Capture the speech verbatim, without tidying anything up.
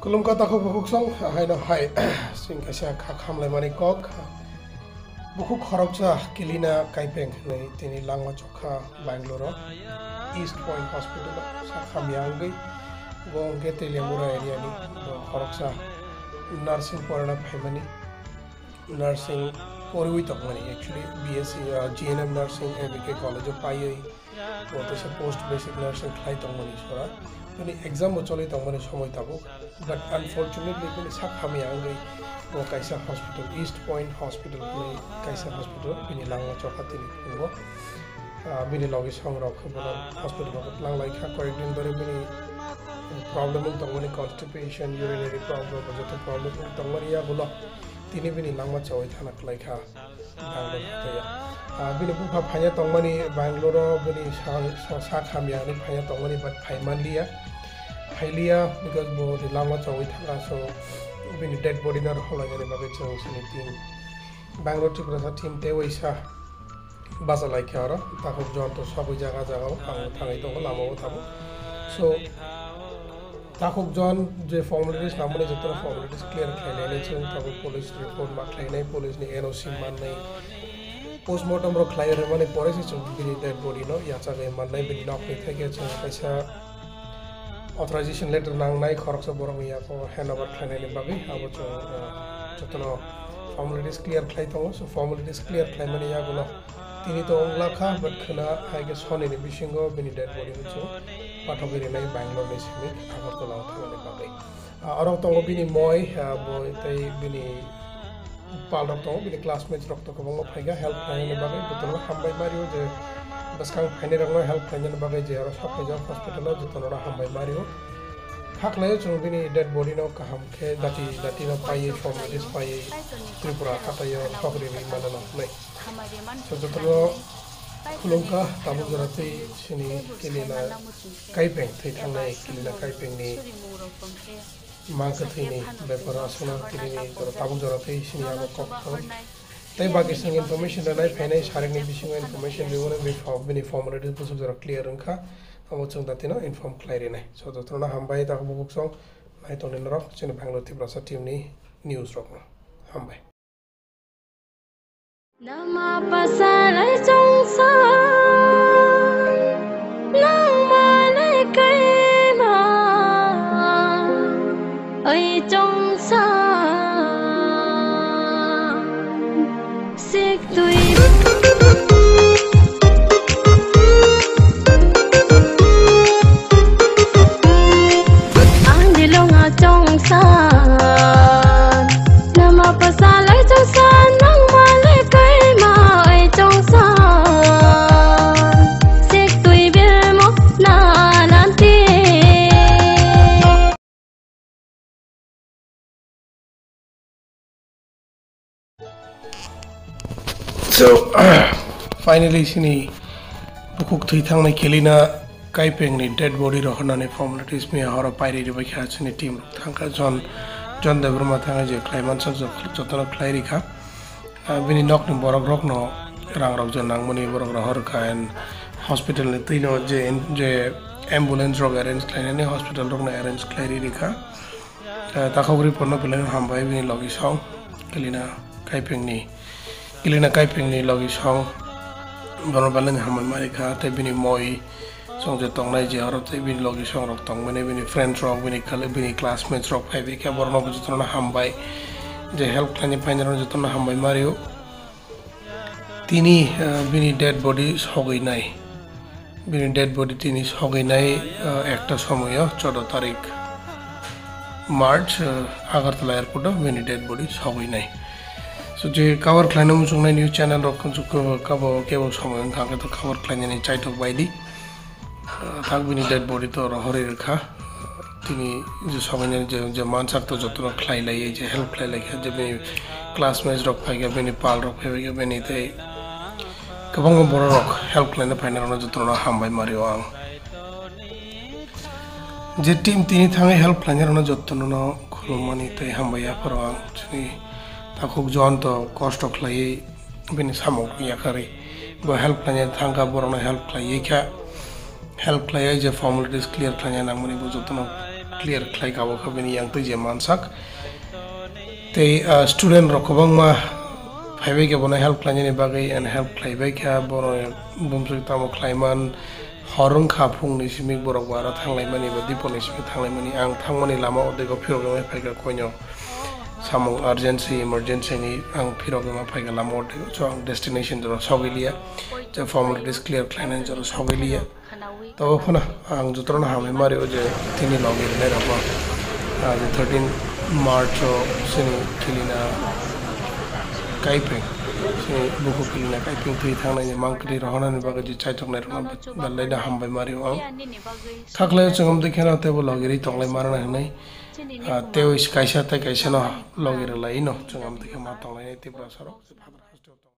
Khulumkha takhuk bukhuksong, haino hai, chwng kaisa kha khamlaimani kok. Bukhuk khoroksa Kilina Kaipeng hinwi tini langma chokha Bangalore-o, East Point Hospital-o sak hamya wngwi. Bo hwnkhe Teliamura area-ni, bo khoroksa nursing porna phaimani. Nursing poriwi tongmani, actually, B S C, uh, G N M nursing, A B K college-o paiwi, bo teisa post basic nursing khlai tongmani sora. Bini exam bo choli tongmani somoi tabuk, but unfortunately, bini sak hamya wngwi bo kaisa hospital, East Point Hospital hinwi kaisa hospital, bini langma chokha tini tongo. Ah, bini logi song rok khe bono hospital rok twlang lai kha, koyek din dhori bini problem wng tongmani, constipation, urinary problem, joto problem wng tongmani yagulo tini bini langma chawi thana kwlai kha Bangalore hathai o. Ah, bini bupha phaiya tongmani Bangalore o, bini sa-, sa-, sak hamya hinwi phaiya tongmani, but phai manliya, phailiya, because bo ni langma chawi thangkha, so bini dead body no rwkha lainani bagwi chwng chini team, Bangalore Tiprasa team tei waisa bacha lai kha oro, takhuk jon to sogwi jaga jaga o ang thangwi tongo, lama o tabuk. So, takhuk jon je formalities nangmani joto formalities clear khlainai, chwng tabuk police report ma khlainai, police ni N O C mannai, postmortem rok khlai rwmani pore se chwng bini dead body no yachagwi mannai, bini nok ni theke chwng kaisa authorization letter nangnai, khoroksa borokni yago hand over khlainani bagwi, abo chwng, uh, jotono formalities clear khlai tongo. So, formalities clear khlaimani yagulo tini to wngla kha, but khwna hai khe sonini bisingo bini dead body no chwng pathogwi rinai Bangalore ni simi Agartala o thangnani bagwi. Ah, oro tongo bini moi, ah, bo tei bini pal rok tongo, bini classmates rok to kwbangma phaikha help khlainani bagwi, jotono hambai mario je bwskang phainai rokno help khlainani bagwi je oro sok phaijak hospital o, jotono hambai mario. Kha khlaio chwng bini dead body no kaham khe dati dati no paiwi, formalities paiwi Tripura hathai o sok ri ri manano hwnwi. So jotono khulumkha, tabuk jora tei chini Kilina Kaipeng thwi thangnai, Kilina Kaipeng ni mang kwthwini bepar aswkno tini ni jora tabuk jora tei sini abo kok thang. Tei baki chwng information rwnai phainai, sarikni bisingo information rwmani bini formalities bwswk jora clear wngkha, abo chwng datino inform khlai rinai. So, jotono hambai, takhuk bukhuksong nai tongni norok chini Bangalore Tiprasa team ni news rokno. Hambai. Nama pasal ai chongsa, nang malai kaima ai chongsa, sik tui. Ang dilong a chongsa. Nama pasal ai chongsa, nang malai kaima ai chongsa. Sik tui bil mo na nanti. So, finally, sini bukhuk thwi thangnai Kilina Kaipeng ni dead body rohornani formalities miya horo pairi ribai kha, chini team rok thangkha, John, John Debbarma thangwi je khlai mansak jok-, jotono khlai rikha. Ah, bini nokni borok rokno rang rok je nangmani borok rohor kha, and hospital ni twino je, je ambulance rok arrange khlainani hospital rokno arrange khlai ri rikha. Ah, takhuk report no belai hambai bini logi song Kilina Kaipeng ni, Kilina Kaipeng ni logi song bono belai hambai ma rikha, tei bini moi song je tongnai je oro tei bini logi song rok tongmani, bini friends rok, bini kal-, bini classmates rok phai bai khe borok no jotono hambai je help khlaini phainai rok jotono hambai ma rio. Tini, ah, bini dead body sogwi nai. Bini dead body tini sogwi nai, ah, ekta somoyo, choudo tarik March, ah, Agartala airport o bini dead body sogwi nai. So, je cover khlaina muchungnai news channel rok kabo kebo somoy wngkha, hwnkhe to cover khlainani chaitok baidi. Ah, thak bini dead body to rohorwi rwkha. Tini je somoyni je, je mansak to jotono khlai lai, je help khlai lai kha, je bini classmates rok phai kha, bini pal rok phai kha, bini tei kwbangma borok rok help khlaina phaina rokno jotono hambai ma rio ang. Je team tini thangwi help khlaina rokno jotono khulumani tei hambai ya pharo ang. Chini takhuk John to kosto khlaiwi bini samung yakarwi bo help khlaina thangkha, borokno help khlaiwi kha. Help khlaiwi je formalities clear khlaina nangmani bo jotono clear khlai kabo kha bini yang twi je mansak. Tei, ah, student rok kwbangma phaibai khe bono help khlainani bagwi and help khlaibai kha, bono bumswk tamo khlaiman, hor wngkha phungni simi borok bo aro thanglaimani ba diponi simi thanglaimani, ang thangmani lama o dego phirok wngwi phaikha koino samung urgency, emergency ni ang phirok wngma phaikha lama o dego, so ang destination jora sogwi liya, je formalities clear khlainani jora sogwi liya. Tabo phano ang jotono hambai mari o je tini logi rwnai rokno, ah, je thirteen March o chini kilina kaipeng, chini buku kilina kaipeng twi thangnai ni mangkwtwi rohornani bagwi je chaichoknai rokno belai no hambai mari o ang. Khaklai o chwng amtwi kheno teibo logi rwi tonglai mano hinwi, ah, teibo kaisa tei kaisa no logi rwlai no chwng amtwi khe ma tonglai nai Tiprasa rok.